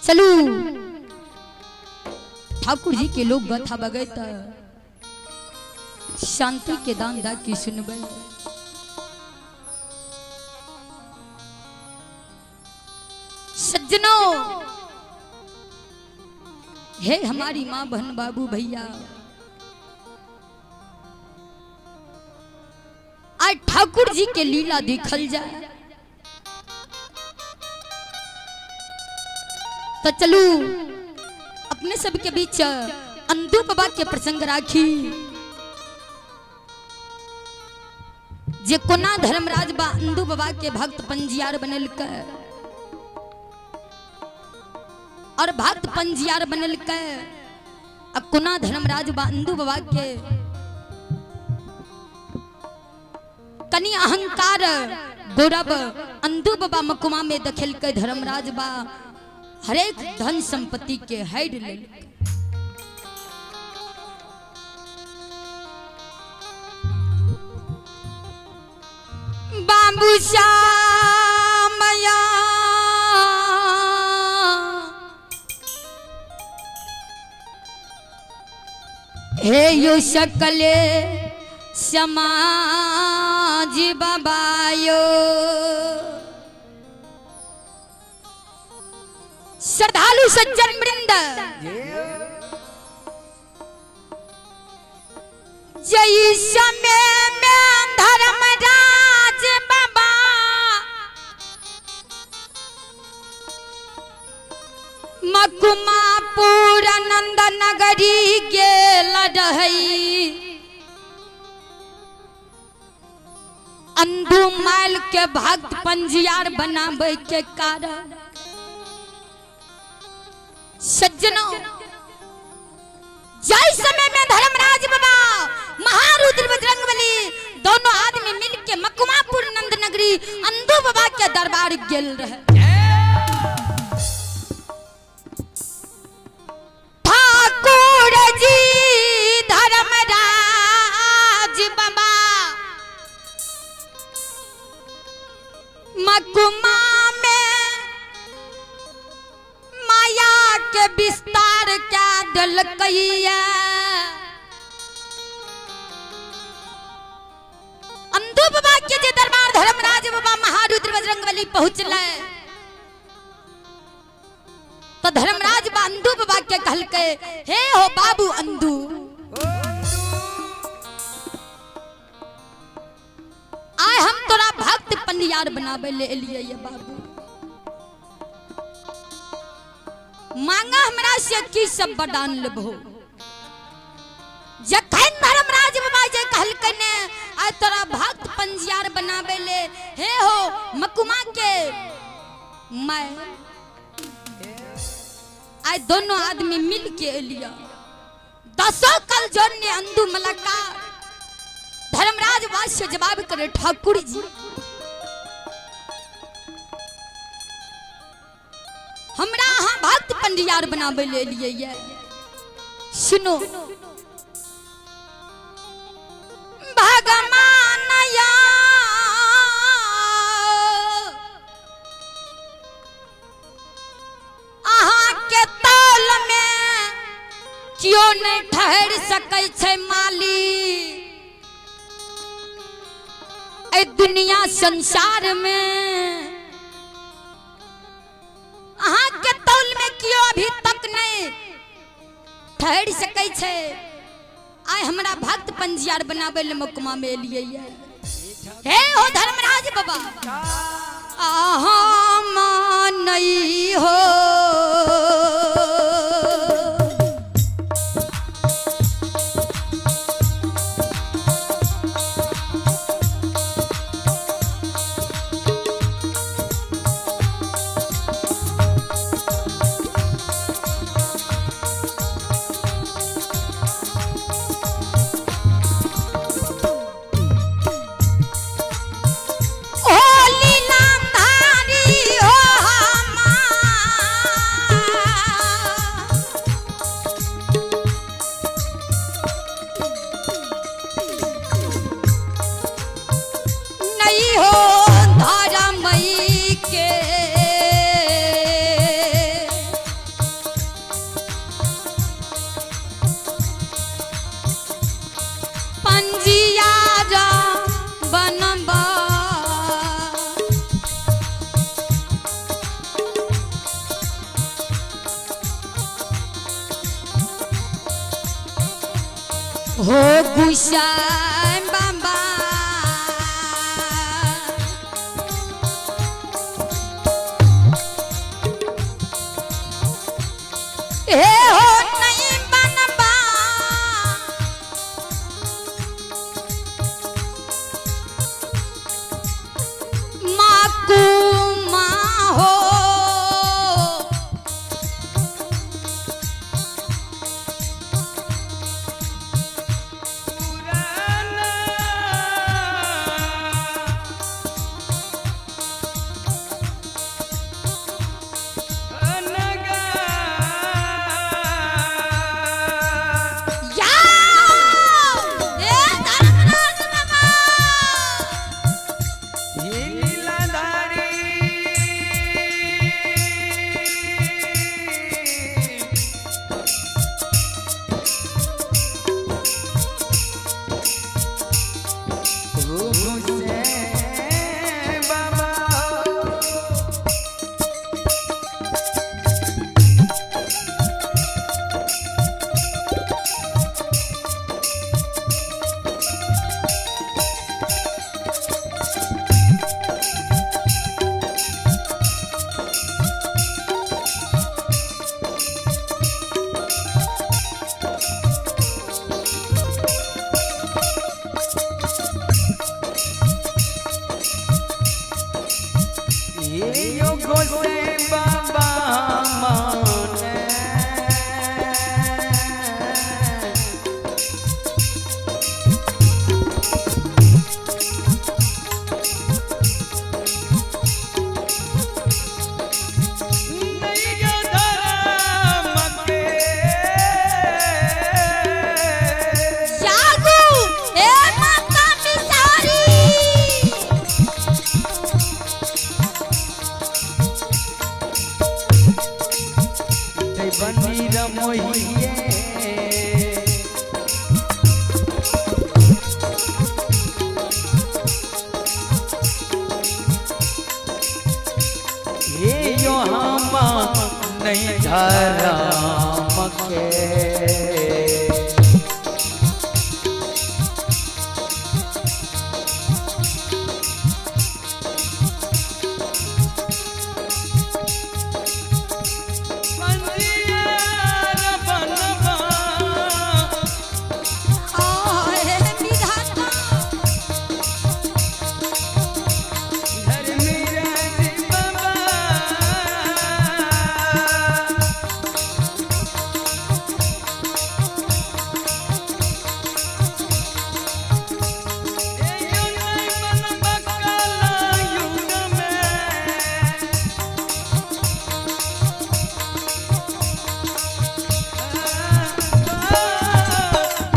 चलू ठाकुर जी के लोग गाथा बगै त शांति के दान दा की सुनबै। सज्जनों, हे हमारी माँ बहन बाबू भैया, आज ठाकुर जी के लीला देखल जाए तो चलू अपने सबके बीच अंधु बाबा के प्रसंग राखी जे कोना धर्मराज बा अंधु बाबा के भक्त पंजियार बनल के और भक्त पंजियार बनल के अब कोना धर्मराज बा अंधु बाबा के कनी अहंकार गौरव अंधु बाबा मकुमा में दखेल के धर्मराज बा हरेक धन संपत्ति के हैड लेल। बाबू श्यामया हे यो सकले समाज बाबायो। श्रद्धालु सज्जन वृंद, जय समय में धर्मराज बाबा मकुमापुर नंद नगरी गेल रही, अंधु माल के भक्त पंजियार बनाबे के कारण। सज्जनों, जय समय में धर्मराज बाबा महारुद्र बजरंगबली दोनों आदमी मिल के मकुमापुर नंद नगरी अंधु बाबा के दरबार गेल रहे। ठाकुर जी धर्मराज बाबा मकुमा में माया के विस्तार क्या दिलकैया। अंधु बाबा के जे दरबार धर्मराज बाबा महारुद्र बजरंगबली पहुंचले तो धर्मराज बा अंधु बाबा के कहलकै, हे हो बाबू अंधु, आय हम तोरा भक्त पंडियार बनाबे ले एलियै ये बाबू, मांगा हमरा से की सब वरदान लेबहो। जखन धर्मराज बाबा जे कहलकै ने आय तोरा भक्त पंजियार बनाबे ले, हे हो मकुमा के मैं आय दोनों आदमी मिल के एलिया। दसों कल जोड़ने अंधु मलकार धर्मराज वास्य जवाब करे, ठाकुर जी हमरा अहाँ भक्त पंडियार बनाबे ले लिए ये। सुनो भगवान या अहाँ के तौल में क्यों नहीं ठहर सकै छै माली, ए दुनिया संसार में अहाँ के तौल में क्यों अभी तक नहीं ठहर सकै छै। आय हमरा भक्त पंजियार बनाबे ले मकुमा में एलियै ये। हे हो धर्मराज बाबा, आहा मानई हो ओ लीलाधारी हो हमार हो गुसाई बाबा। हे हो नहीं बनबा माकू माँ हो। या ए धर्मराज बाबा। बाबा माने। जागू ए माता बिसारी। नहीं धर्म के। पंजियार बनवा। हे विधाता। धर्मराज बाबा। ए यो नहीं बनवा काला युग में।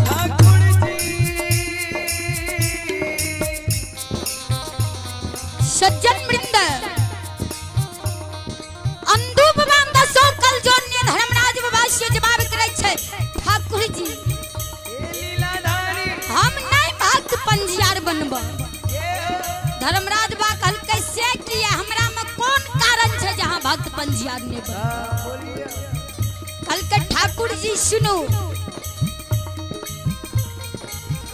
ठाकुर जी। सज्जन वृंद, अंधु बाबा दसो कल जो ने धर्मराज बाबा से जवाब करै छै, ठाकुर जी लीलाधारी। हम नहीं भक्त पंजियार बनब। धर्मराज बा कहलकै से किया, हमरा में कोन कारण छै जहाँ भक्त पंजियार ने बन? कहलकै ठाकुर जी सुनू,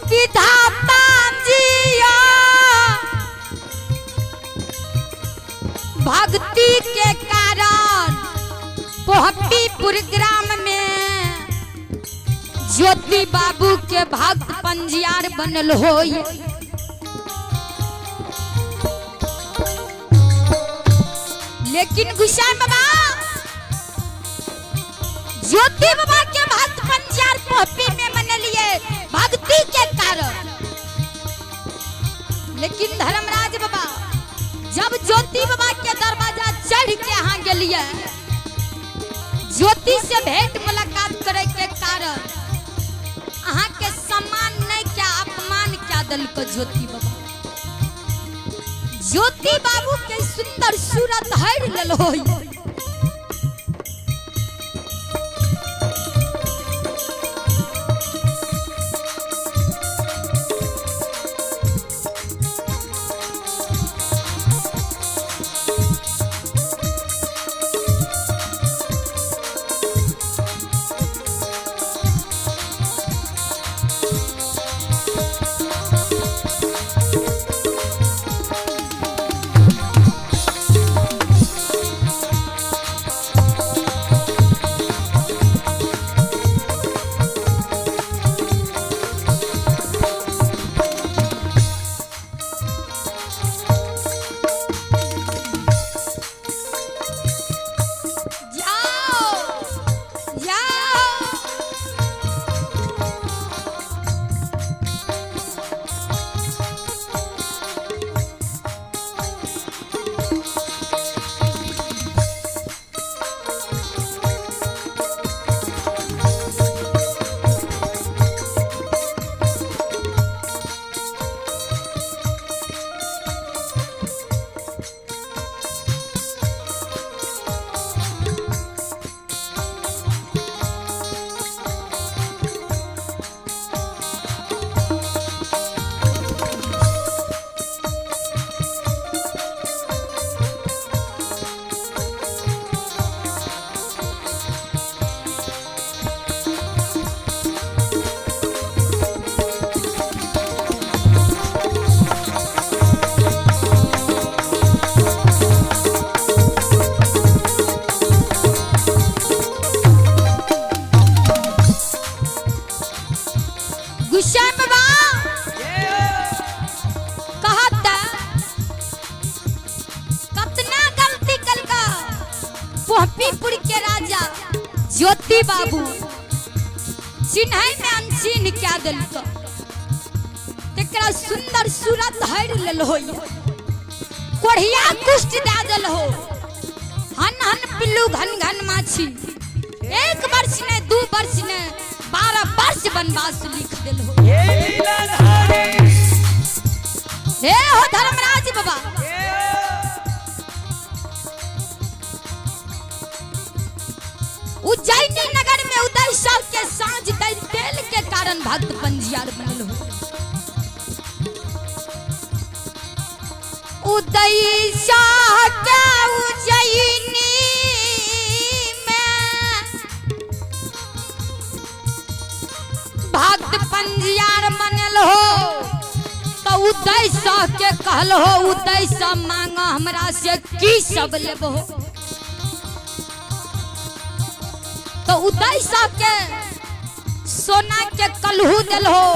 विधाता जिया भक्ति के कारण पोहपीपुर ग्राम में ज्योति बाबू के भक्त पंजियार बनल होय। लेकिन गुस्सा बाबा, ज्योति बाबा के भक्त पंजियार पोहपी में मनलिए भक्ति के कारण। लेकिन धर्मराज बाबा जब ज्योति बाबा के दरवाजा चढ़ के यहाँ गेलिए, ज्योति से भेंट मुलाकात करे के कारण अहाँ के सम्मान नहीं क्या अपमान क्या दल को ज्योति बाबा। ज्योति बाबू के सुंदर सूरत हर ललो। मुजफ्फरपुर के राजा ज्योति बाबू चिन्है में अनचिन्ह क्या दिलक, तेकरा सुंदर सूरत हर लेल हो, कोढ़िया कुष्ठ दे दिल हो, हन हन पिल्लू घन घन माछी, 1 वर्ष ने 2 वर्ष ने 12 वर्ष वनवास लिख दिल हो। हे हो धर्मराज बाबा, उज्जैनी नगर में उदय शाह के साँझ तेल के कारण भक्त पंजियार बनल हो। उदय शाह के उज्जैनी में भक्त पंजियार बनल हो, तो उदय शाह के कहल हो, उदय शाह मांग हमरा से की सब लेब हो। तो उदय शाह के सोना के कलहू दिल हो,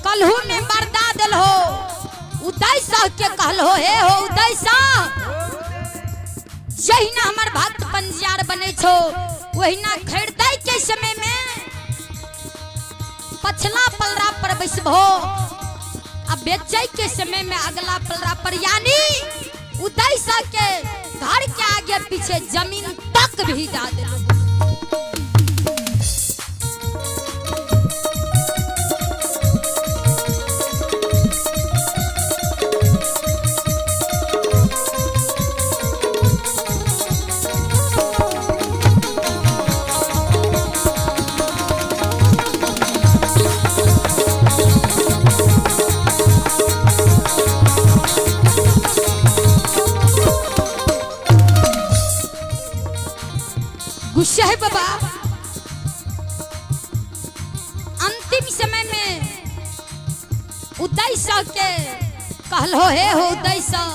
कलहू में बरदा दिल हो। उदय शाह के कहल हो, हे हो उदय शाह, जहिना हमर भक्त पंजियार बने छो वहिना खरीदै के समय में पछला पलरा पर बैसबो, आ बेचै के समय में अगला पलरा पर, यानी उदय शाह के घर के आगे पीछे जमीन तक भी दा दिल। गुस्सा है बाबा, अंतिम समय में उदय शाह के कहल हो, हे हो उदय शाह,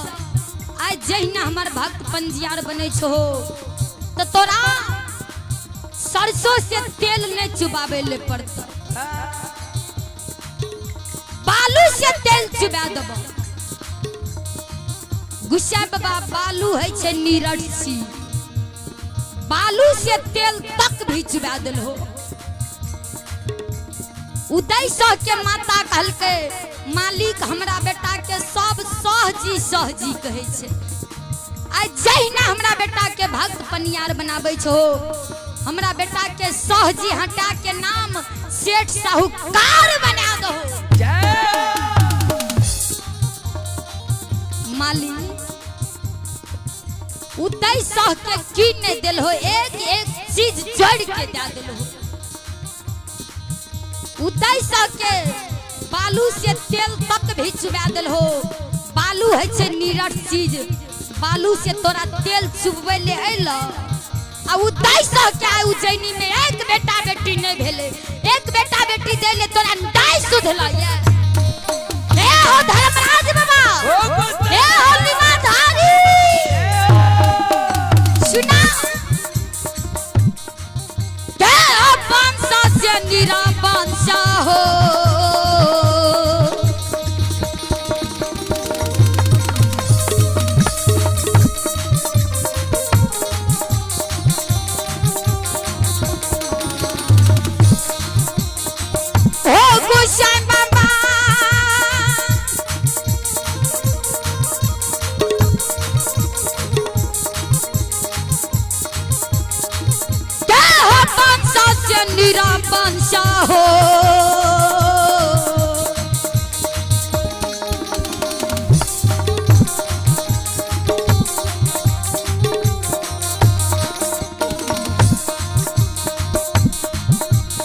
आज जहिना हमर भक्त पंजियार बने छो तो तोरा सरसों से तेल नहीं चुबावे ले पड़त, बालू से तेल चुबा देबो। गुस्सा बाबा, बालू है छे नीरसी, बालू से तेल तक भी चुबा दिल हो। उदय शाह के माता कहलकै, मालिक हमरा बेटा के सब सहजी सहजी कहै छै, आ जहिना हमरा बेटा के भक्त पनियार बनाबै छो, हमरा बेटा के सहजी हटा के नाम सेठ साहूकार बना दहो। मालिक उदय शाह के की नहीं दिल हो, एक एक चीज जोड़ के दे दिल हो। उदय शाह के बालू से तेल तक भी चुबा दिल हो। बालू है छे नीरस चीज, बालू से तोरा तेल चुबबै ले अइल, आ उदय शाह के आइ उज्जैनी में एक बेटा बेटी नहीं भेले, एक बेटा बेटी दे ले तोरा नहीं सुधल ये। हे हो धर्मराज बाबा, हे हो लीलाधारी, सुना के बांसा से निरा बांसा हो, हो गोसाई बाबा, के हो बांसा से निरा बांसा हो,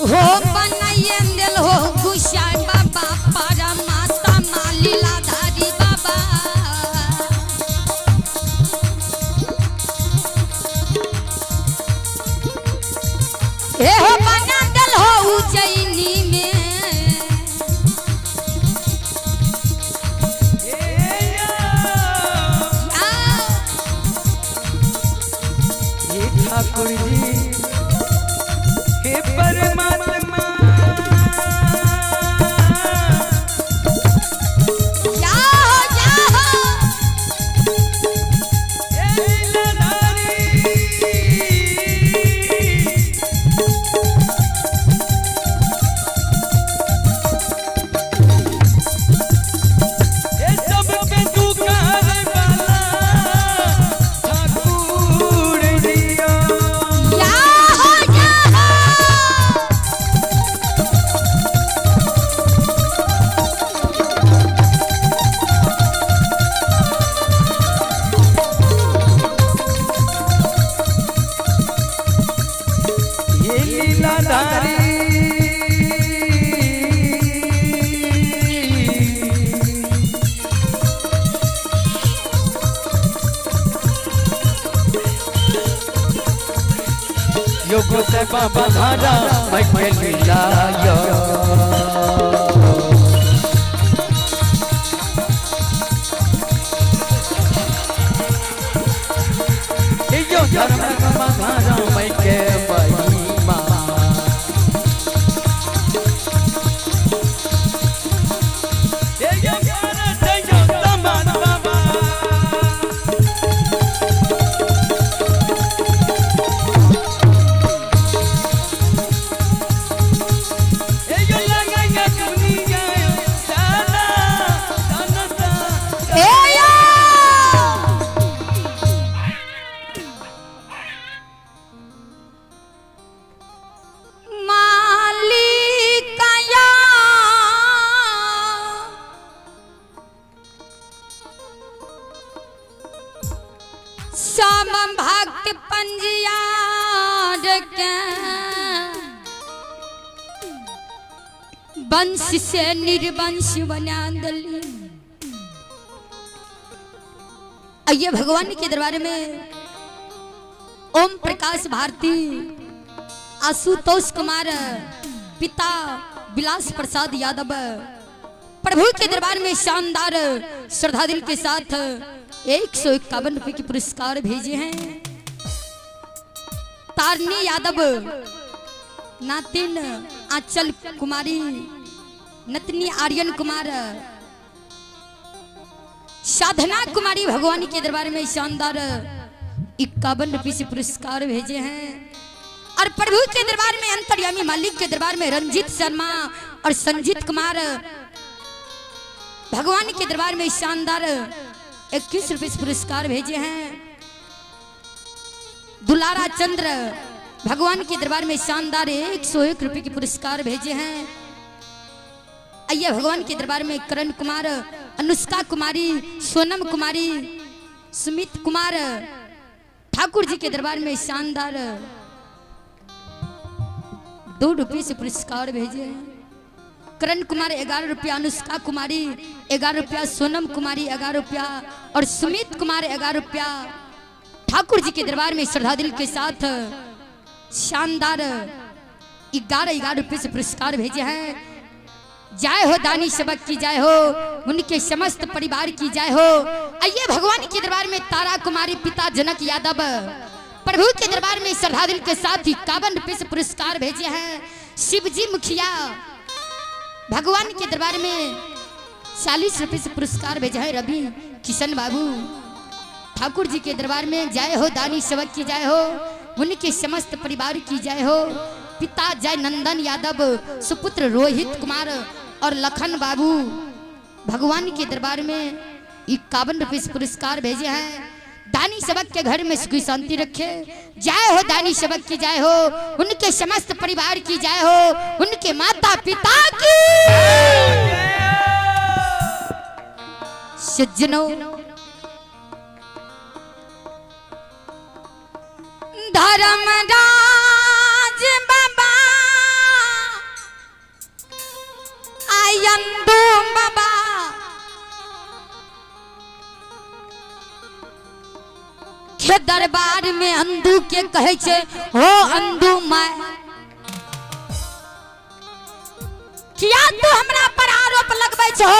हो बनाइए दिल हो गोसाई बाबा परमात्मा लीलाधारी बाबा। हे हो बना दिल हो उज्जैनी में, आओ। हे ठाकुर जी, हे परमात्मा, जाओ जाओ, हे लीलाधारी। लीलाधारी। योग से बाबा धारा मैं लीला यो। यो धर्म बाबा धारा मैं के महिमा। यो समान बाबा। ए यो! मालिकया श्याम भक्त पंजियार के वंश से निर्वंश बना दिली। आइए भगवान के दरबार में ओम प्रकाश भारती, आशुतोष कुमार, पिता विलास प्रसाद यादव, प्रभु के दरबार में शानदार श्रद्धा दिल के साथ 151 रुपए के पुरस्कार भेजे हैं। तारनी यादव, नातिन आंचल कुमारी, नतनी आर्यन कुमार, साधना कुमारी भगवान के दरबार में शानदार 51 रुपये से पुरस्कार भेजे हैं। और प्रभु के दरबार में अंतर्यामी मालिक के दरबार में रंजीत शर्मा और संजीत कुमार भगवान के दरबार में शानदार 21 रुपये से पुरस्कार भेजे हैं। दुलारा चंद्र भगवान के दरबार में शानदार 101 रुपये के पुरस्कार भेजे हैं। आइए भगवान के दरबार में करण कुमार, अनुष्का कुमारी, सोनम कुमारी, सुमित कुमार ठाकुर जी के दरबार में शानदार 2 रुपये से पुरस्कार भेजे हैं। करण कुमार 11 रुपया, अनुष्का कुमारी 11 रुपया, सोनम कुमारी 11 रुपया और सुमित कुमार 11 रुपया ठाकुर जी के दरबार में श्रद्धा दिल के साथ शानदार 11 रुपये से पुरस्कार भेजे हैं। जय हो दानी सबक की जय हो, उनके समस्त परिवार की जय हो। आइए भगवान के दरबार में तारा कुमारी, पिता जनक यादव, प्रभु के दरबार में श्रद्धा दिल के साथ 51 रुपये से पुरस्कार भेजे हैं। शिवजी मुखिया भगवान के दरबार में 40 रुपये से पुरस्कार भेजे हैं। रवि किशन बाबू ठाकुर जी के दरबार में जय हो दानी सबक की जय हो, उनके समस्त परिवार की जय हो। पिता जय नंदन यादव, सुपुत्र रोहित कुमार और लखन बाबू भगवान के दरबार में 51 रुपये से पुरस्कार भेजे हैं। दानी सबक के घर में सुखी शांति रखे। जय हो दानी सबक की जय हो, उनके समस्त परिवार की जय हो, उनके माता पिता की। सज्जनों, धर्मराज बाबा आयंदू बाबा के दरबार में अंदू के कहे छे, हो अंदू my, किया तू हमरा पर आरोप लगबै छो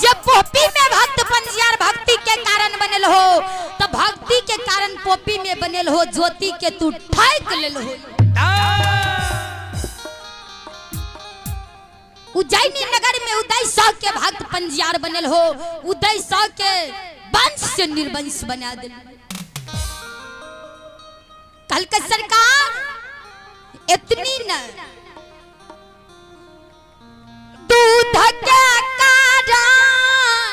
जे पोपी में भक्त पंजियार भक्ति के कारण बनल हो, तो भक्ति के कारण पोपी में बनल हो, ज्योति के तू ठैक लेल हो। उज्जैनी नगर में उदय शाह के भक्त पंजियार बनल हो, उदय शाह के वंश से निर्वंश बना दिल। कल के सरकार इतनी न दूध के कारण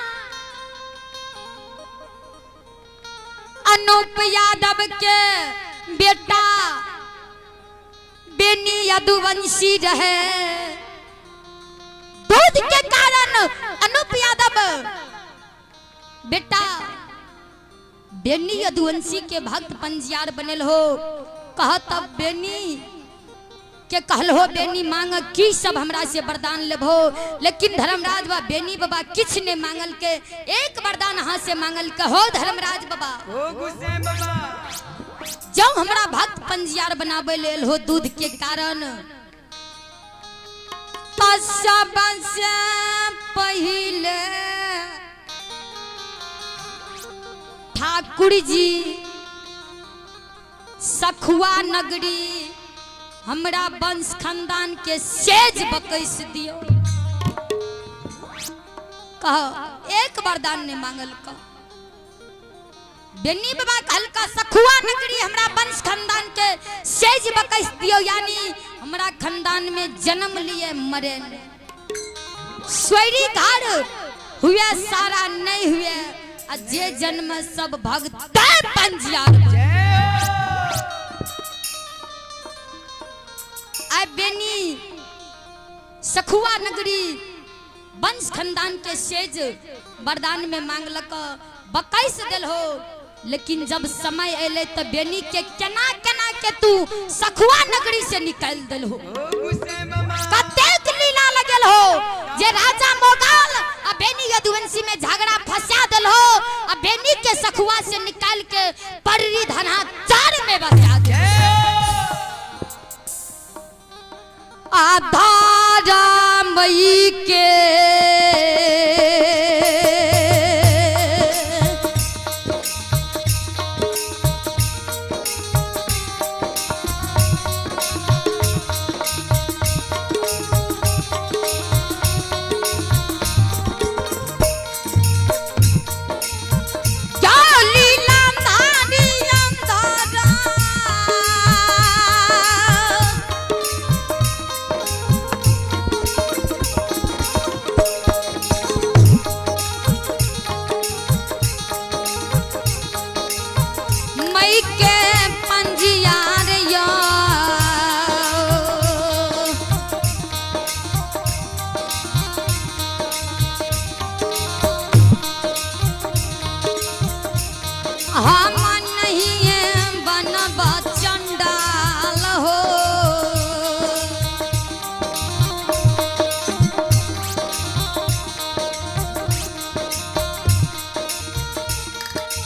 अनूप यादव के बेटा बेनी यदुवंशी रहे, दूध के कारण अनूप यादव बेटा बेनी यदुवंशी के भक्त पंजियार बनल हो। कह तब बेनी के के कहलहो बेनी मांग की सब हमरा से वरदान लेबहो, लेकिन धर्मराज बाबा बेनी बाबा किछ ने मांगल के, एक वरदान अहाँ से मांगल के हो धर्मराज बाबा, ओ गुस्से बाबा जब हमरा भक्त पंजियार बनाबे लेल हो दूध के कारण सबसे पहिले ठाकुर जी सखुआ नगरी हमरा वंश खानदान के सेज बकैस दियो। कहो एक वरदान ने मांगल कहो बेनी बाबा हल्का सखुआ नगरी हमरा वंश खानदान के सेज बकैस दियो, यानी हमरा खानदान में जन्म लिए मरे स्वरी घर हुए सारा नहीं हुए, आ जे जन्म सब भक्त पंजियार। आय बेनी सखुआ नगरी वंश खानदान के सेज वरदान में मांगलक बकैस दिल हो, लेकिन जब समय अले तो बेनी के केना केना के तू सखुआ नगरी से निकाल दिल हो। कतेक लीला लगल हो जे राजा मोगल आ बेनी यदुवंशी में झगड़ा फंसा दिल हो, आ बेनी के सखुआ से निकाल के पररी धना चार में बसा दे। आधारा मई के मई के पंजियार यो हम नहीं बनब चंडाल हो,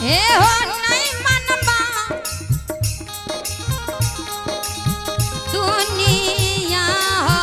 हे हो नहीं मनबा दुनिया हो।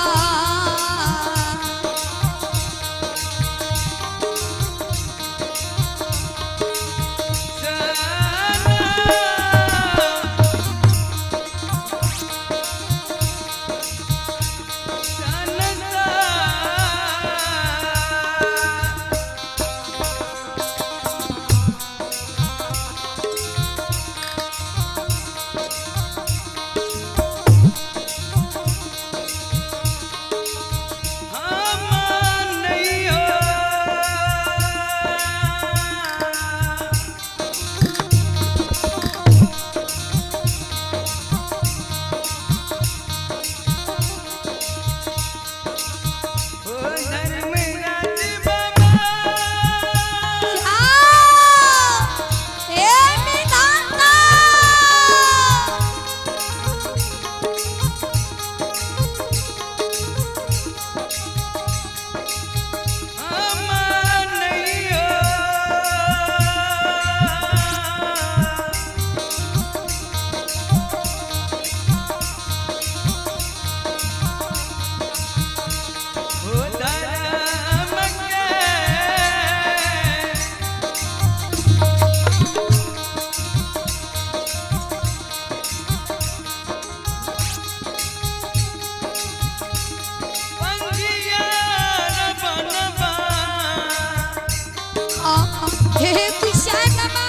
हे किसान बाबा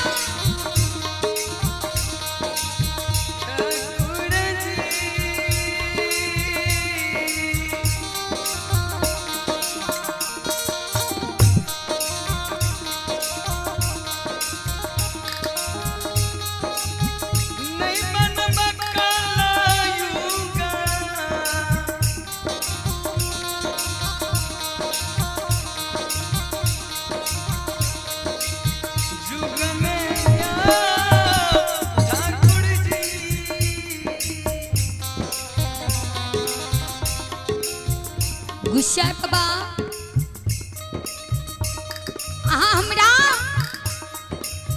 नहीं बनबा काला युगा। गुस्सा बाबा अहाँ हमरा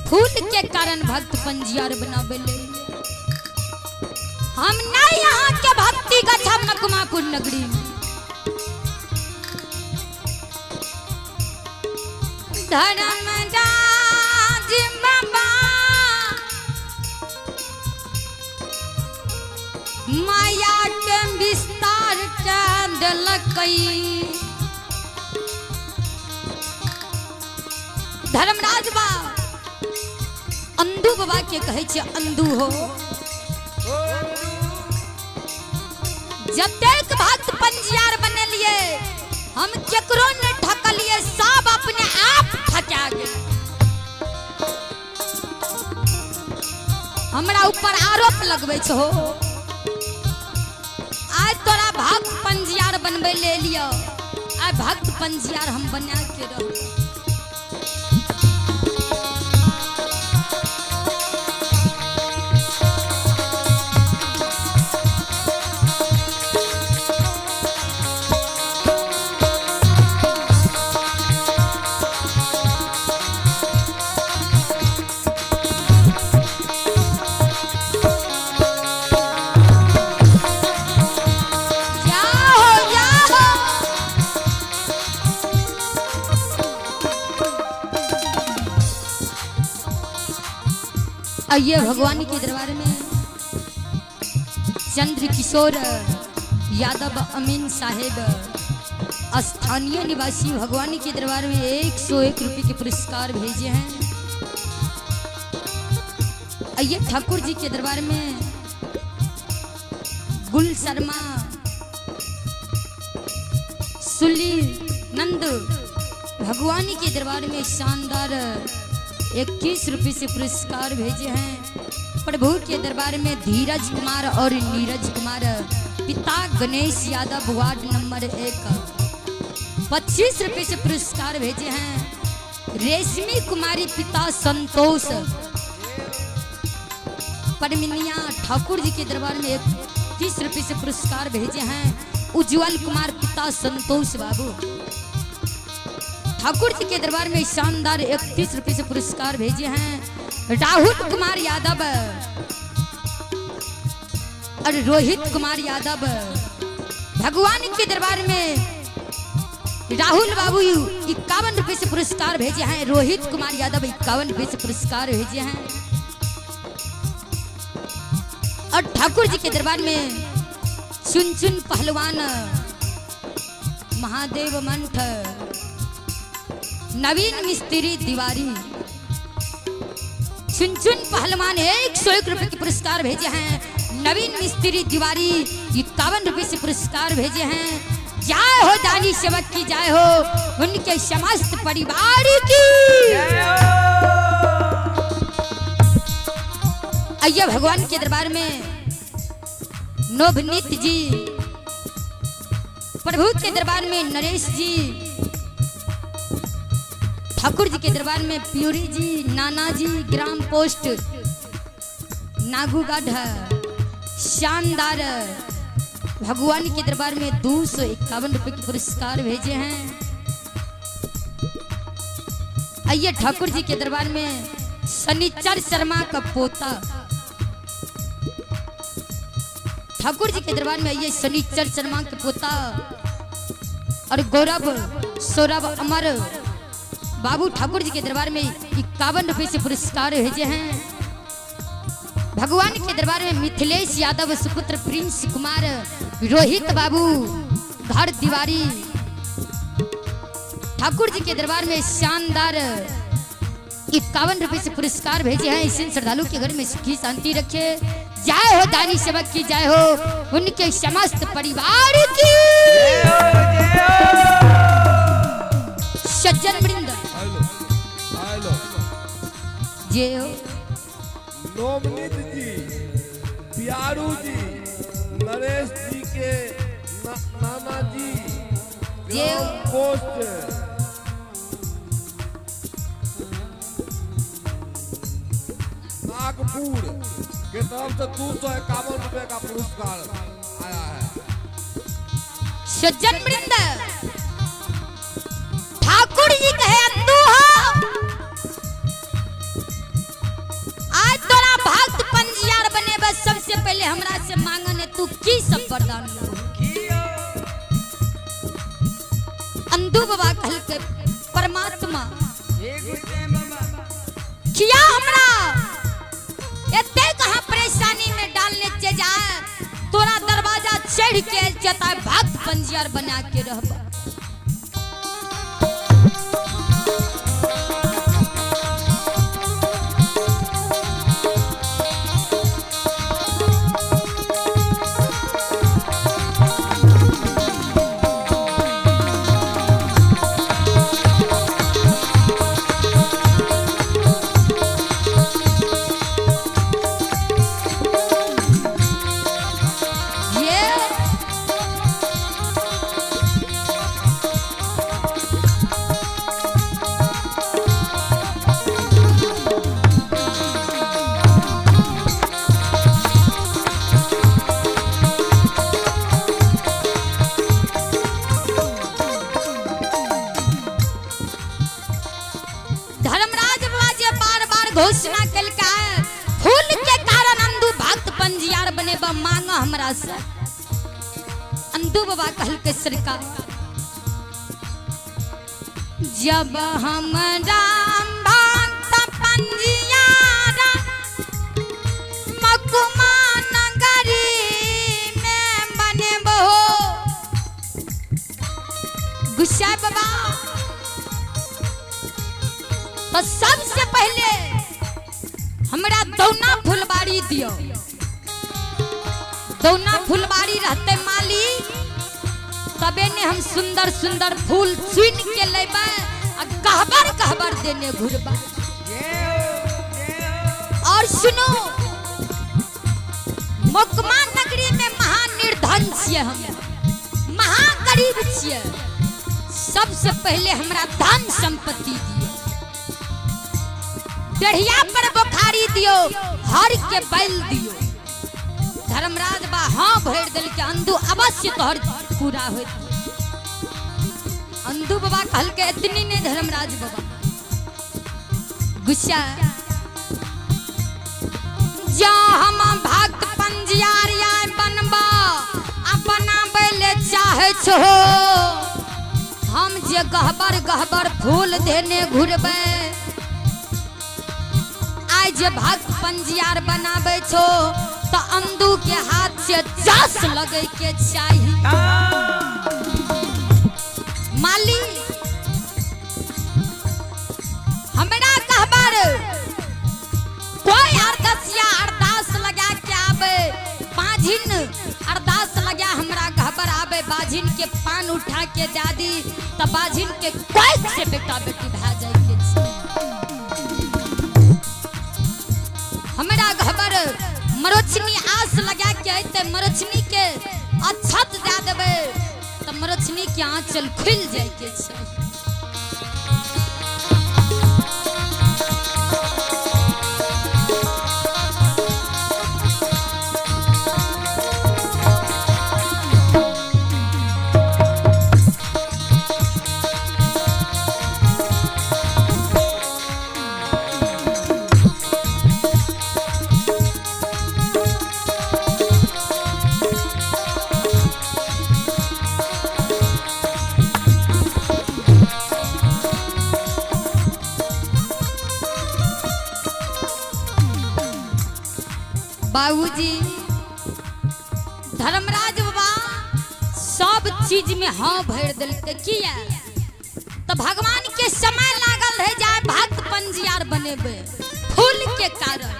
फूल के कारण भक्त पंजियार बनाबे ले। हम नहीं अहाँ के भक्ति गछब मकुमापुर नगरी में। धर्मराज बाबा माया के विस्तार के देलकै। धर्मराज बा अंधू बाबा के कहै छै अंधू हो, जतेक भक्त पंजियार बनेलिए हम केकरो नहीं ठकलिए, सब अपने आप ठका गेल। हमरा ऊपर आरोप लगबै छहो, आइ तोरा भक्त पंजियार बनबै ले लियो, आइ भक्त पंजियार हम बना के रह। जाओ जाओ आइए भगवान के दरबार में चंद्र किशोर यादव अमीन साहेब स्थानीय निवासी भगवान के दरबार में 101 रुपये के पुरस्कार भेजे हैं। आइए ठाकुर जी के दरबार में गुल शर्मा सुली नंद भगवान के दरबार में शानदार 21 रुपये से पुरस्कार भेजे हैं। प्रभु के दरबार में धीरज कुमार और नीरज कुमार पिता गणेश यादव वार्ड नंबर 1 25 रुपये से पुरस्कार भेजे हैं। रेशमी कुमारी पिता संतोष परमिनिया ठाकुर जी के दरबार में 21 रुपये से पुरस्कार भेजे हैं। उज्जवल कुमार पिता संतोष बाबू ठाकुर जी के दरबार में शानदार 31 रुपये से पुरस्कार भेजे हैं। राहुल कुमार यादव और रोहित कुमार यादव भगवान के दरबार में राहुल बाबू 51 रुपये से पुरस्कार भेजे हैं। रोहित कुमार यादव 51 रुपये से पुरस्कार भेजे हैं। और ठाकुर जी के दरबार में चुन चुन पहलवान महादेव मंठ नवीन मिस्त्री तिवारी चुन चुन पहलवान 101 रुपए के पुरस्कार भेजे हैं। नवीन मिस्त्री तिवारी 51 रुपए से पुरस्कार भेजे हैं। जय हो दानी सेवक की जय हो, उनके समस्त परिवार की। आइए भगवान के दरबार में नवनीत जी, प्रभु के दरबार में नरेश जी, ठाकुर जी के दरबार में प्यूरी जी, नाना जी, ग्राम पोस्ट नागूगढ़ शानदार भगवान के दरबार में 251 रुपए के पुरस्कार भेजे हैं। आइए ठाकुर जी के दरबार में शनिचर शर्मा का पोता, ठाकुर जी के दरबार में आइए शनिचर शर्मा के पोता और गौरव सौरभ अमर बाबू ठाकुर जी के दरबार में 51 रुपए से पुरस्कार भेजे हैं। भगवान के दरबार में मिथिलेश यादव सुपुत्र प्रिंस कुमार रोहित बाबू घर तिवारी ठाकुर जी के दरबार में शानदार 51 रुपए से पुरस्कार भेजे हैं। इसी श्रद्धालु के घर में सुखी शांति रखे। जय हो दानी सेवक की जय हो, उनके समस्त परिवार की। सज्जन वृंद हेलो हेलो जय हो। नवनीत जी, प्यारू जी, नरेश जी के नाना जी, जय हो। ग्राम पोस्ट नागपुर के तरफ से 251 रुपए का पुरस्कार आया है। सज्जन वृंद की सब वरदान लेबो? अंदू बाबा कहलकै परमात्मा किया हमरा एते कहाँ परेशानी में डालने चे जाए, तोरा दरवाजा चढ़ के आयल चता भक्त पंजियर बना के रहब। ये धर्मराज बाबा जे बार बार घोषणा केलका, फूल के कारण अंधु भक्त पंजियार बनेबा, मांग हमरा से। अंधु बाबा कहलकै सरकार जब हम राम भक्त पंजियार मकुमा नगरी में बनेबो। गुस्सा बाबा तो सबसे पहले हमरा दौना फुलबाड़ी दियो। दौना फुलबाड़ी रहते माली तबे ने हम सुंदर सुंदर फूल चुन के लेबै आ कहबर कहबर देने घुरबा। और सुनो, मोकमा नगरी में महानिर्धन छियै, हम महागरीब छियै। सबसे पहले हमरा धन संपत्ति दियो, डेढ़िया पर बोखारी दियो, हर के बैल दियो। धर्मराज बा हाँ भर दिल के अंधु अवश्य तोहर पूरा होत। अंधु बाबा कहल के इतनी ने धर्मराज बाबा गुस्सा जा हम भक्त पंजियार आय बनबा आ बनाबै ले चाहे छो, हम जे गहबर गहबर फूल देने घुरबै, आइ जे भक्त पंजियार बनाबै छो तो अंधु के हाथ से जस लगे के चाही। माली हमरा कहबर कोई अरदसिया अरदास लगा के आवे, बाझिन अरदास लगा हमरा कहबर आवे, बाझिन के पान उठा के दादी त बाझिन के कोई से बेटा बेटी भा जाए के छै। हमरा घबर मरोचनी आस लगा के अइते, मरोचनी के अक्षत दे देबै त मरोचनी के आंचल खुल जाए के छै। बाबूजी धर्मराज बाबा सब चीज में हाँ भर दिलकै। किया तो भगवान के समय लागल रहे जाए भक्त पंजियार बनेबे फूल के कारण।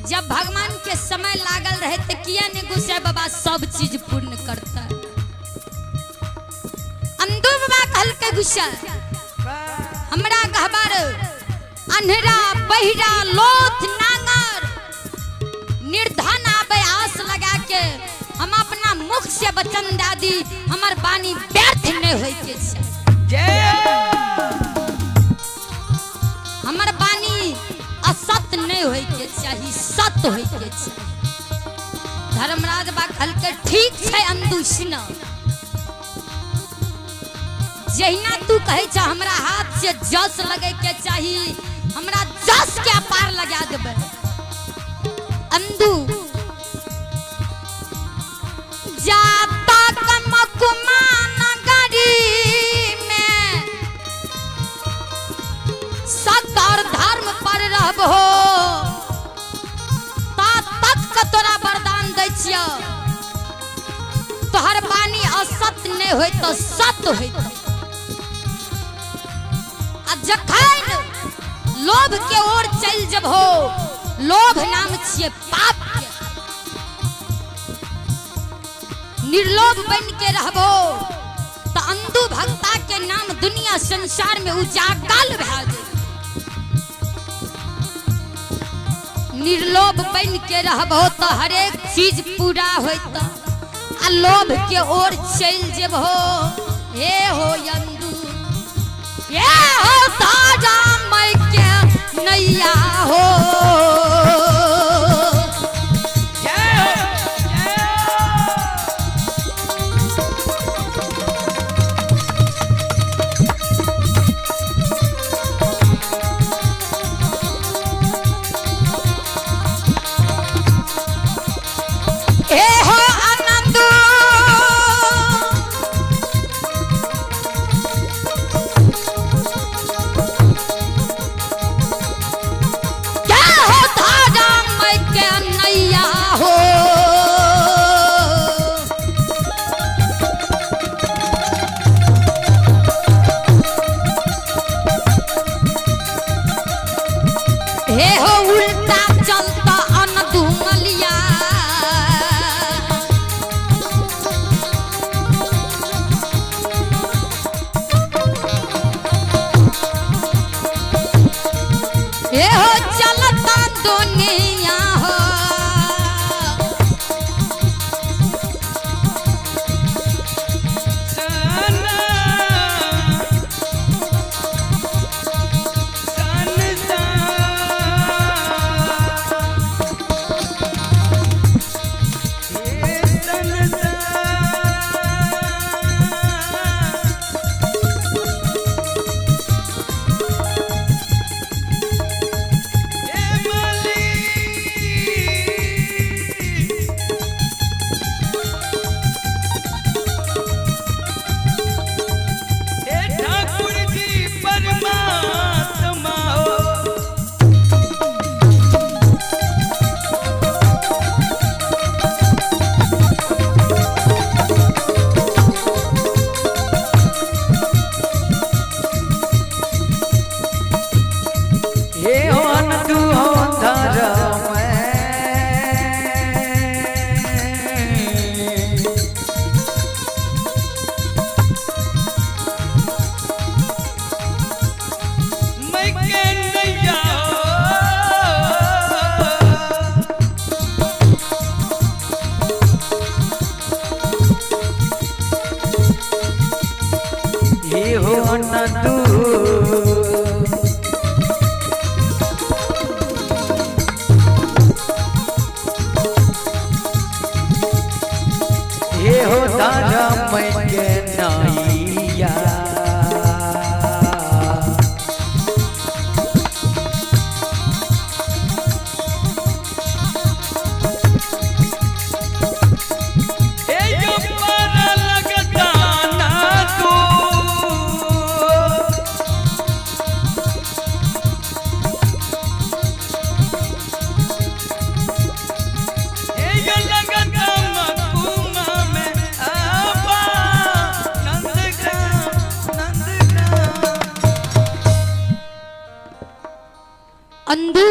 जब भगवान के समय लागल रहे तो किया ने गुस्सा बाबा सब चीज पूर्ण करता। अंधु बाबा कहलकै गुस्सा हमरा गहबर अन्हरा बहिरा लोथ नांगर निर्धन आबे आस लगा के हम अपना मुख से वचन दादी हमर वाणी व्यर्थ नहीं होय के छै। हमर वाणी असत नहीं होय के चाही, सत होय के चाही। धर्मराज बा कहलकै ठीक छै अंधु सुन, जहिना तू कहै छ हमरा हाथ से जस लगे के चाही, हमरा जस के पार लगा देबै। अंधु तोहर वाणी असत नहि होइत सत होइत। आ जखन लोभ के ओर चलि जबहो, लोभ नाम छियै पाप के। निर्लोभ बन के रहबो तऽ अंधु भक्ता के नाम दुनिया संसार में उजागल भए जेतै। निर्लोभ बन के रहबो तऽ हरेक चीज पूरा होइत, आ लोभ के ओर चलि जेबहो, हे हो अंधु, हे हो ताजा मई के नैया हो। जय हो, जय हो। हे हो आनंद, क्या हो धारा मई के नैया हो। हे हो उल्टा चलता अनधुमलिया, हे हो चलता दुनिया हो। सना संसार हे संसार हे मालिक हे ठाकुर जी परमात्मा हो। हे होन तू हो धर्म मैं के नैया हे हो न तू हे हो धर्म के नैया। हे जो पार लगता ना तू, हे जो लगता मकुमा में आबा नंदग्राम नंदग्राम। अंधु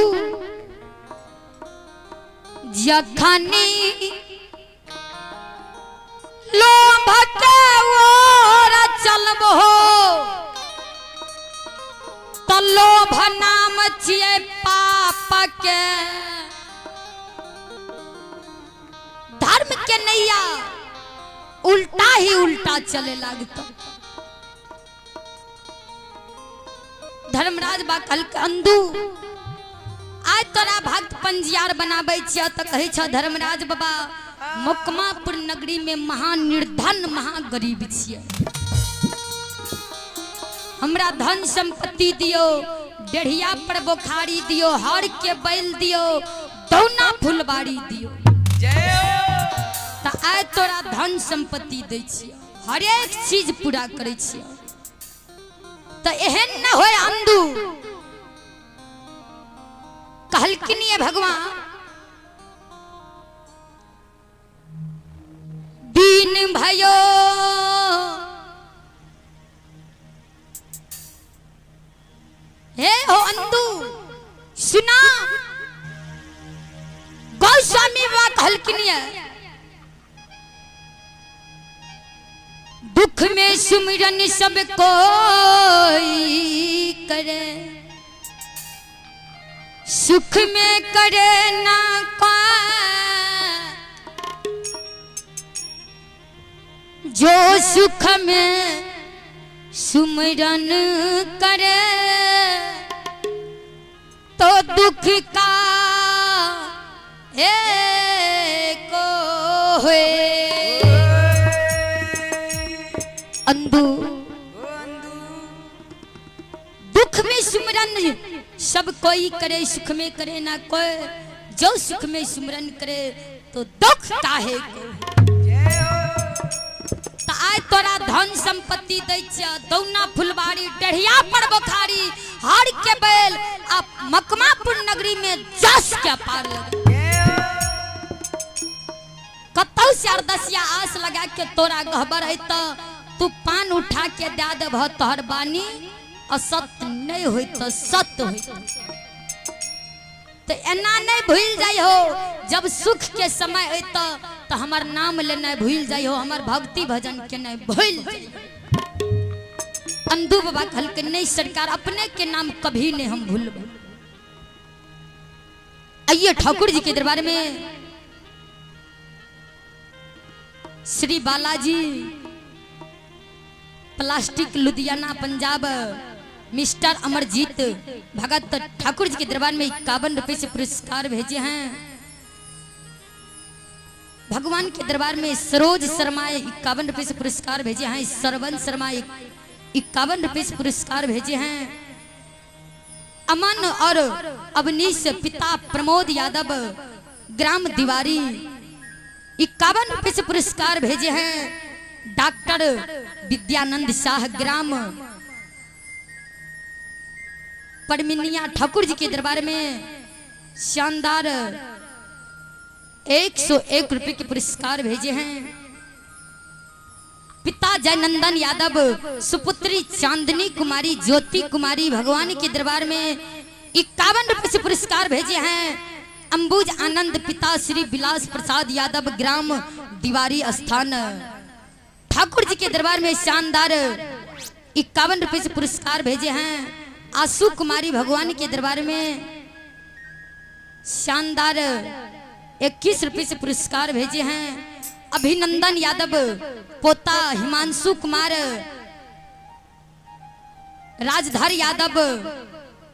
जखनी लोभ के ओर चलबो त लोभ नाम छियै पाप के। धर्म के नैया उल्टा ही उल्टा चले लागत। धर्मराज बा कहलक अंधु, आइ तोरा भक्त पंजियार बनाबै छियै तऽ कहै छ धर्मराज बाबा मोकमापुर नगरी में महानिर्धन महागरीब छियै, हमरा धन संपत्ति दियो, डेढ़िया पर बोखारी दियो, हर के बैल दियो, दौना फुलबाड़ी दियो। जय हो। तऽ आइ तोरा धन संपत्ति दै छियै, हरेक चीज पूरा करै छियै। तऽ एहन न होय अंधु। कहलखिन ये भगवान दीन दिन भयो। हे हो अंदू सुना, गौस्वामी बाबा कहलखिन है दुख में सुमिरन सब कोई करे, सुख में करे ना कोई। जो सुख में सुमिरन करे तो दुख का एक होए। अंधू दुख में सुमिरन सब कोई करे, सुख में करे ना कोई। जो सुख में सुमिरन करे तो दुख काहे को। त आइ तोरा धन संपत्ति दै छियै, दौना फुलवारी डढ़िया पर बोखारी हर के बैल आ मकमापुर नगरी में जस के पार लग। कतौ से अरदसिया आस लगा के तोरा गहबर है त तू पान उठा के दे देबह तोहर बानी असत्य नहीं होई त सत्य होई। तो एना नहीं भूल जाइ हो, जब सुख के समय होई त हमर नाम लेनाइ भूल जाइ हो, हमर भक्ति भजन के नहीं भूल जाइ। अंधू बाबा कहलकै नहीं सरकार, अपने के नाम कभी नहीं हम भूलबै। आइए ठाकुर जी के दरबार में श्री बालाजी प्लास्टिक लुधियाना पंजाब मिस्टर अमरजीत भगत ठाकुर जी के दरबार में 51 रुपए से पुरस्कार भेजे हैं। भगवान के दरबार में सरोज शर्मा 51 रुपए से पुरस्कार भेजे हैं। सरवन शर्मा 51 रुपए से पुरस्कार भेजे हैं। अमन और अवनीश पिता प्रमोद यादव ग्राम दिवारी 51 रुपए से पुरस्कार भेजे हैं। डॉक्टर विद्यानंद शाह ग्राम परमिनिया ठाकुर जी के दरबार में शानदार 101 रुपए के पुरस्कार भेजे हैं। पिता जयनंदन यादव सुपुत्री चांदनी कुमारी ज्योति कुमारी भगवान के दरबार में 51 रुपए से पुरस्कार भेजे हैं। अंबुज आनंद पिता श्री विलास प्रसाद यादव ग्राम दिवारी स्थान ठाकुर जी के दरबार में शानदार 51 रुपए से पुरस्कार भेजे हैं। आशु कुमारी भगवान के दरबार में शानदार 21 रुपए से पुरस्कार भेजे हैं। अभिनंदन यादव पोता हिमांशु कुमार राजधर यादव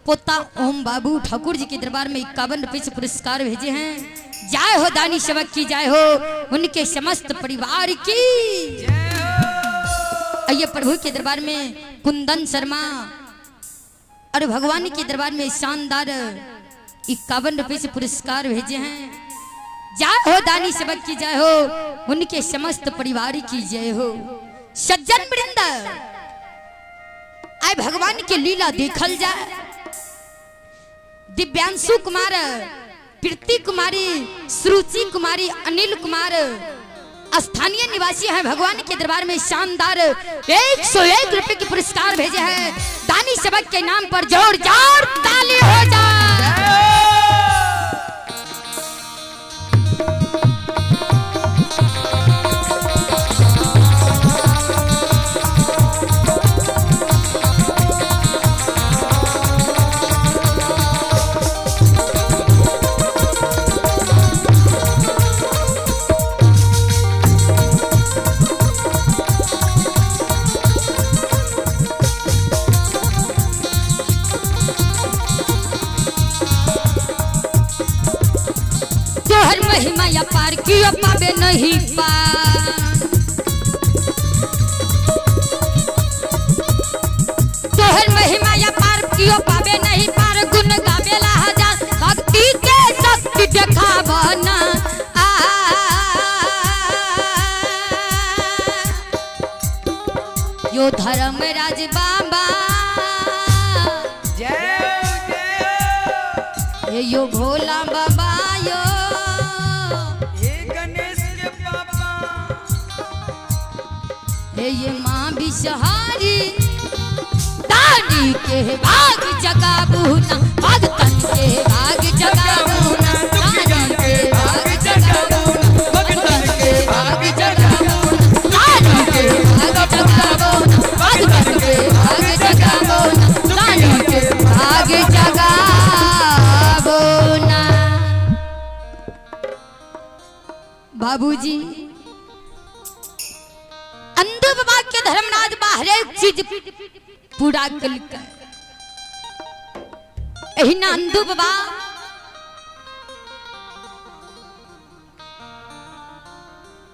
पोता ओम बाबू ठाकुर जी के दरबार में 51 रुपए से पुरस्कार भेजे हैं। जय हो दानी सेवक की जय हो, उनके समस्त परिवार की। आइए प्रभु के दरबार में कुंदन शर्मा और भगवान के दरबार में शानदार 51 रुपए से पुरस्कार भेजे हैं। जय हो दानी सेवक की जय हो, उनके समस्त परिवार की जय हो। सज्जन वृंद आए भगवान के लीला देखल जाए। दिव्यांशु कुमार, प्रीति कुमारी, सुरुचि कुमारी, अनिल कुमार स्थानीय निवासी हैं, भगवान के दरबार में शानदार 101 रुपए के पुरस्कार भेजे हैं। दानी सेवक के नाम पर जोर जोर ताली हो जाए। तोहर महिमा या पार क्यों पावे नहीं पार, तोहर महिमा या पार क्यों पावे नहीं पार, गुण गावेला हजार भक्ति के शक्ति देखावना। आ यो धर्म राज बाबा जय जय यो भोला बाबा यो हे गणेश के पापा। हे ये माँ बिसहारी दानी के भाग जगाबू ना, भगतन के भाग जगाबू ना, दानी के भाग जगाबू ना, भगतन के भाग जगाबू दानी के भाग जगाबू ना, भगतन के भाग जगाबू ना, दानी के भाग जगाबू ना। बाबूजी अंधु बाबा के धर्मराज बा हरेक चीज पूरा कलकै। एहिना अंधु बाबा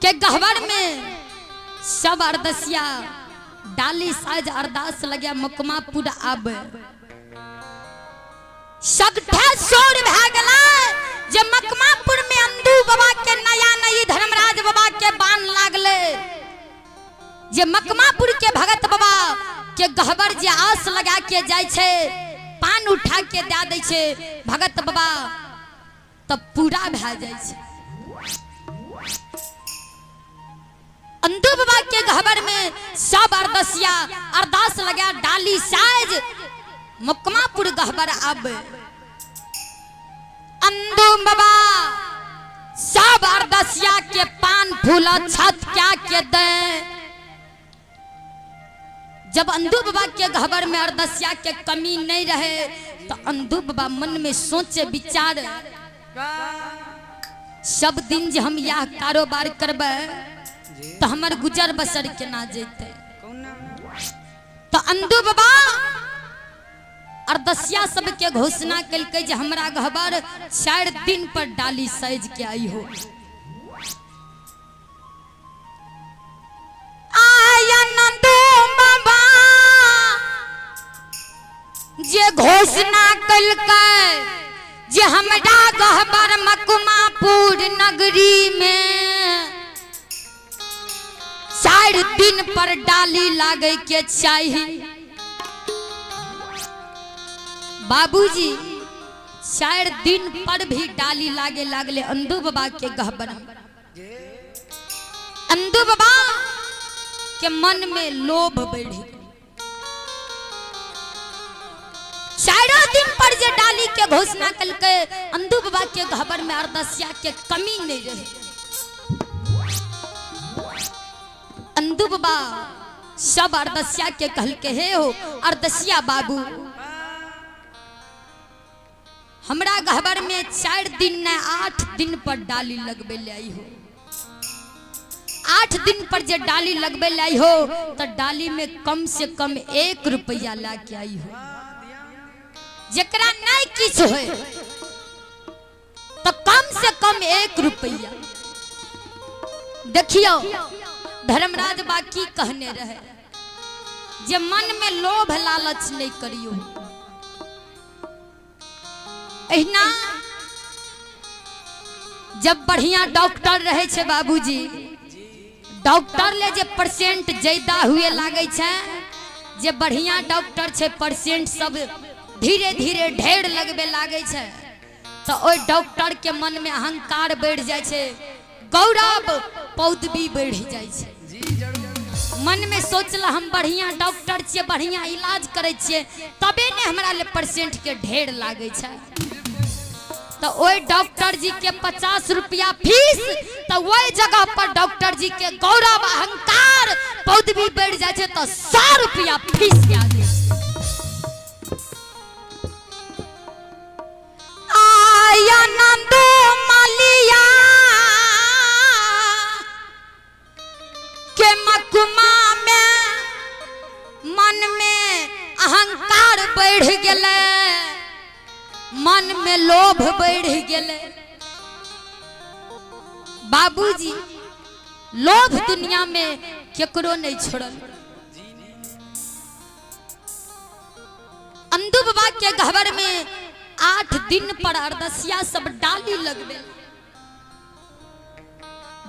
के गहबर में सब अरदसिया डाली साज अरदास लगे मकमापुर आबे। सगठे शोर भए गेलै जे मकमापुर में अंधु बाबा के नया नई धर्मराज बाबा के बान लागले, जे मकमापुर के भगत बाबा के गहबर जे आस लगा के जाय छै, पान उठा के दए दै छै भगत बाबा, तब पूरा भए जाय छै। अंधु बाबा के गहबर में सब अरदसिया अरदास लगा डाली साज मकमापुर गहबर आबे। अंधु बाबा सब अरदसिया के पान फूल छत क्या के दे। जब अंधु बाबा के गहबर में अरदसिया के कमी नहीं रहे तो अंधु बाबा मन में सोचे विचार, सब दिन जे हम यह कारोबार करबै तो हमर गुजर बसर केना जेतै। तो अंधु बाबा अरदसिया सबके घोषणा कलकै जे हमरा गहबर 4 दिन पर डाली सज के आई हो। आया नंदू बाबा जे घोषणा कलकै जे हमरा गहबर मकमापुर नगरी में 4 दिन पर डाली लागे के चाहिए। बाबूजी 4 दिन पर भी डाली लागे लागले अंधु बाबा के गहबर में। अंधु बाबा के मन में लोभ बढ़ गया। 4 दिन पर जे डाली के घोषणा कलकै अंधु बाबा के गहबर में अरदसिया के कमी नहीं रहे। अंधु बाबा सब अरदसिया के कहलके, हे हो अरदसिया बाबू, हमरा गहबर में 4 दिन न 8 दिन पर डाली लगबे ले आई हो। 8 दिन पर जे डाली लगबे ले आई हो तो डाली में कम से कम 1 रुपया ला के आई हो। जकरा नहीं किछ होए तो कम से कम 1 रुपया। देखियो धर्मराज बा की कहने रहे जे मन में लोभ लालच नहीं करियो। एहिना जब बढ़िया डॉक्टर रहे छे बाबूजी, डॉक्टर ले जे परसेंट ज्यादा हुए लागे छे, जे बढ़िया डॉक्टर छे परसेंट सब धीरे धीरे ढेर लगबे लागे छे, तो ओइ डॉक्टर के मन में अहंकार बढ़ जाय छे, गौरव पदवी बढ़ जाय छे। मन में सोचला हम बढ़िया डॉक्टर छियै, बढ़िया इलाज करै छियै, तबे ने हमरा ले परसेंट के ढेर लागे छे। तो ओइ डॉक्टर जी के 50 रुपया फीस, तो वही जगह पर डॉक्टर जी के गौरव अहंकार पदवी बढ़ जाय छे, तो 100 रुपया फीस के आ जाय छे। आया नंदू मालिया के मकुमा में मन में अहंकार बढ़ गेलै, मन में लोभ बढ़ गेलै। बाबूजी लोभ दुनिया में केकरो नहीं छोड़ल। अंधु बाबा के गहबर में 8 दिन पर अरदसिया सब डाली लगबे।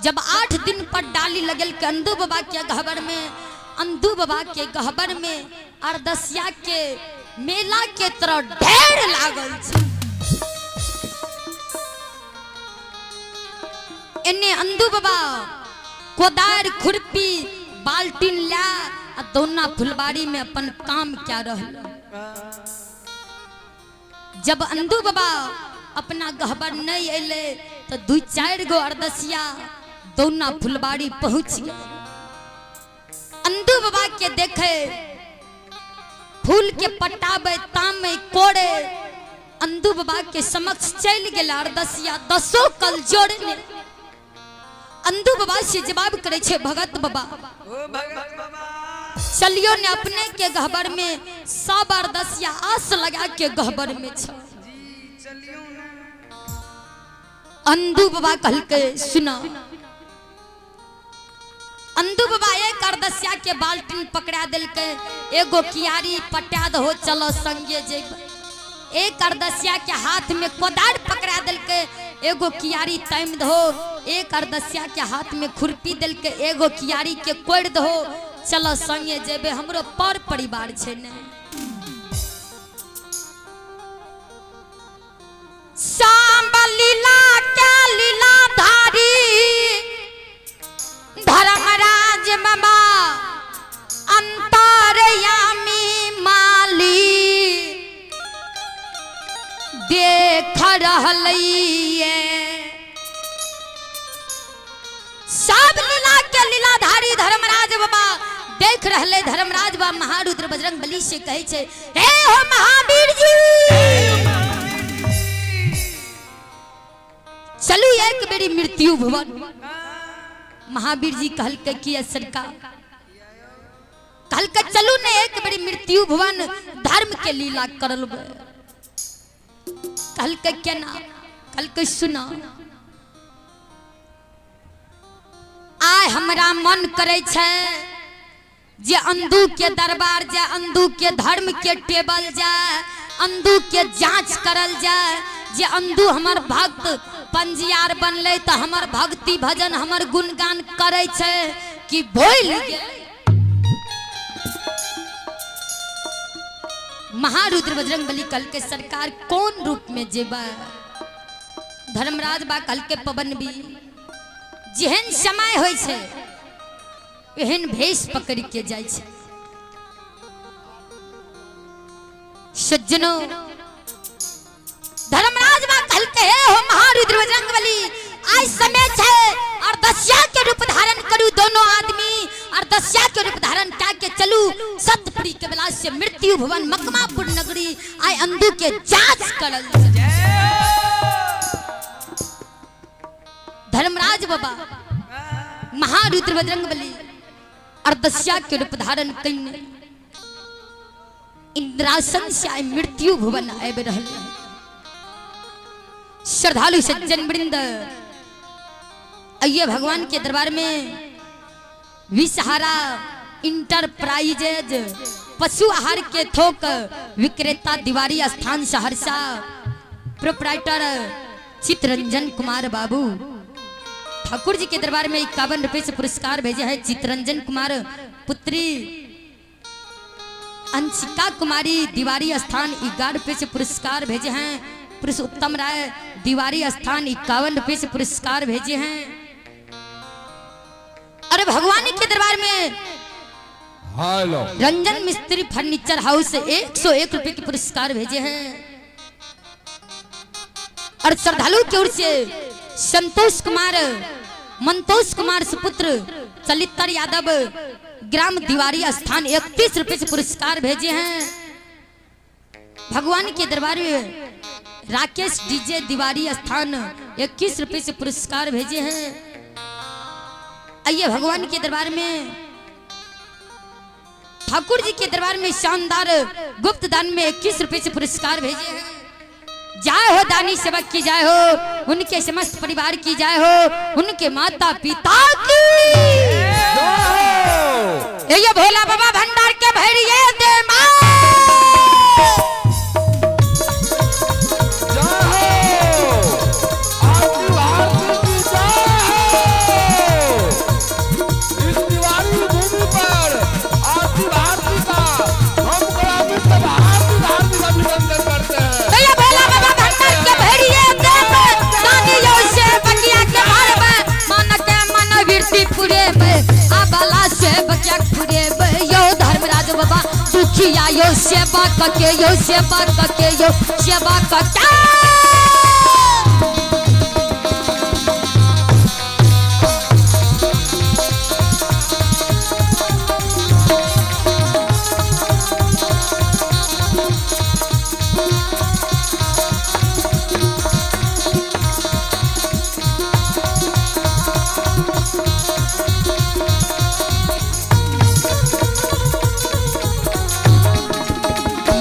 जब 8 दिन पर डाली लगल के अंधु बाबा के गहबर में, अंधु बाबा के गहबर में अरदसिया के मेला के तरह ढेर लागल छे। एने अंधु बाबा कोदार खुरपी बाल्टीन ला आ दोना फुलबाड़ी में अपन काम क्या रहल। जब अंदू बाबा अपना गहबर नहीं अले तो दू चार गो अरदसिया दोना फुलबाड़ी पहुंच गए। अंदू बाबा के देखे फूल के पटाबे तामे कोड़े अंदू बाबा के समक्ष चल गेल अरदसिया दसो कल जोड़ने। अंदू बाबा से जवाब करे छे भगत बाबा ओ भगत बाबा चलियो ने अपने के गहबर में सब अरदसिया आस लगा के गहबर में छ। जी चलियो ना। अंदू बाबा कहलके सुना। अंदू बाबा एक अरदसिया के बाल्टीन पकड़ा देलके, एगो कियारी पटा दहो चलो संगे जेब। एक अरदसिया के हाथ में कोदार पकड़ा देलके, एगो कियारी तामि दहो। एक अरदसिया के हाथ में खुरपी देलके, एगो कियारी के कोड़ दहो चलो संगे जेबे, हमरो पर परिवार छे ने। सांब लीला के लीला धारी धर्मराज बाबा अंतरयामी माली देख रहलिए। सब लीला के लीलाधारी धर्मराज बाबा देख रहले। धर्मराज बाबा महारुद्र बजरंग बली से कहे छे, हे हो महावीर जी चलू एक बेरी मृत्यु भुवन। महावीर जी कहलके कि सरकार, कहलके चलू ने एक बेरी मृत्यु भुवन धर्म के लीला करल। कहलके केना? कहलके सुना, आय हमरा मन करे छे जे अंदू के दरबार जाए, अंदू के धर्म के टेबल जाए, अंदू के जांच करल जाए, जे अंदू हमर भक्त पंजियार बनले तो हमर भक्ति भजन हमर गुणगान करे छे कि भूल गेल। महारुद्र बजरंग बली कल के सरकार कौन रूप में जेबा? धर्मराज बा कल के पवन भी जेहन समय होय छे एहन भेष पकड़ के जाय छे। सज्जनों धर्मराज बा कहल के हे हो महारुद्र बजरंग बली आज समय छे और दस्या के रूप धारण करू दोनों आदमी और दस्या के रूप धारण क्या के चलू सतपुरी के विलास से मृत्यु भुवन मकमापुर नगरी आय अंदू के जांच करल। धर्मराज बाबा महारुद्र बजरंग बली और दस्या के रूप धारण कईने इंद्रासन से आय मृत्यु भुवन आबि रहल। श्रद्धालु सज्जन वृंद आइए भगवान के दरबार में विषहारा इंटरप्राइजेज पशु आहार के थोक विक्रेता दिवारी स्थान सहरसा, प्रोपराइटर चित्रंजन कुमार बाबू। ठाकुर जी के दरबार में 51 रुपए से पुरस्कार भेजे हैं चित्रंजन कुमार पुत्री अंशिका कुमारी दिवारी स्थान 11 रुपए से पुरस्कार भेजे हैं। पुरुषोत्तम राय दिवारी स्थान 51 रुपए से पुरस्कार भेजे हैं। अरे भगवान के दरबार में हेलो रंजन मिस्त्री फर्नीचर हाउस 101 रुपए के पुरस्कार भेजे हैं। और श्रद्धालु की ओर से संतोष कुमार मंतोष कुमार सुपुत्र चलितर यादव ग्राम दिवारी स्थान 31 रुपए से पुरस्कार भेजे हैं। भगवान के दरबार में राकेश डीजे दिवारी स्थान 21 रुपए से पुरस्कार भेजे हैं। आइए भगवान के दरबार में ठाकुर जी के दरबार में शानदार गुप्त दान में 21 रुपए से पुरस्कार भेजे हैं। जाय हो दानी सेवक की जाय हो, उनके समस्त परिवार की जाय हो, उनके माता पिता की। ये भोला बाबा भंडार के भैरिये दे मां। यो सेवा कके यो सेवा कके यो सेवा कके।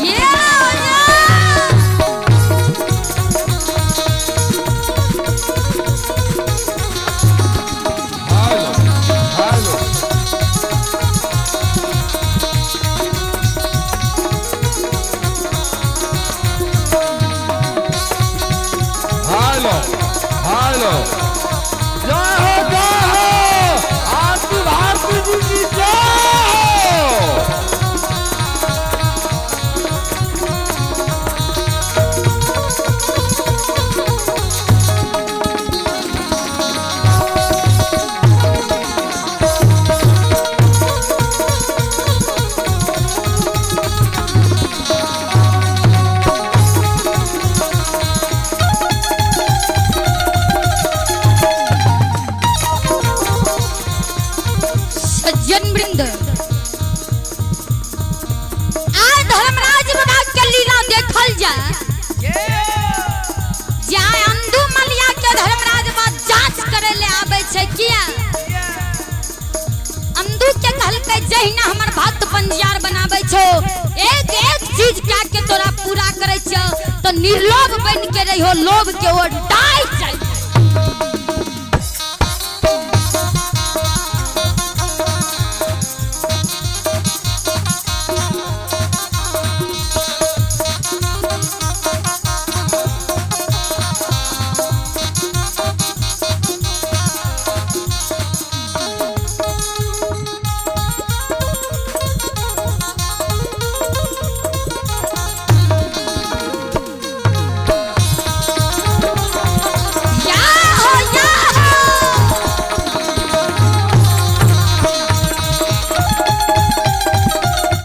Yeah, yeah. Hello hello. Hello hello. जय हो जय हो, आरती भारती जी की जय हो। सज्जन वृंद, आज धर्मराज बाबा के लीला देखल जाए। जाय अंधु मलिया के धर्मराज बाबा जांच करे ले आवे छै। किया अंधु के कहलकै जहिना हमर भक्त पंजियार बनाबै छौ, एक एक चीज क्या के तोरा पूरा करै छौ, तो निर्लोभ बन के रहियो, लोभ के ओर डाइ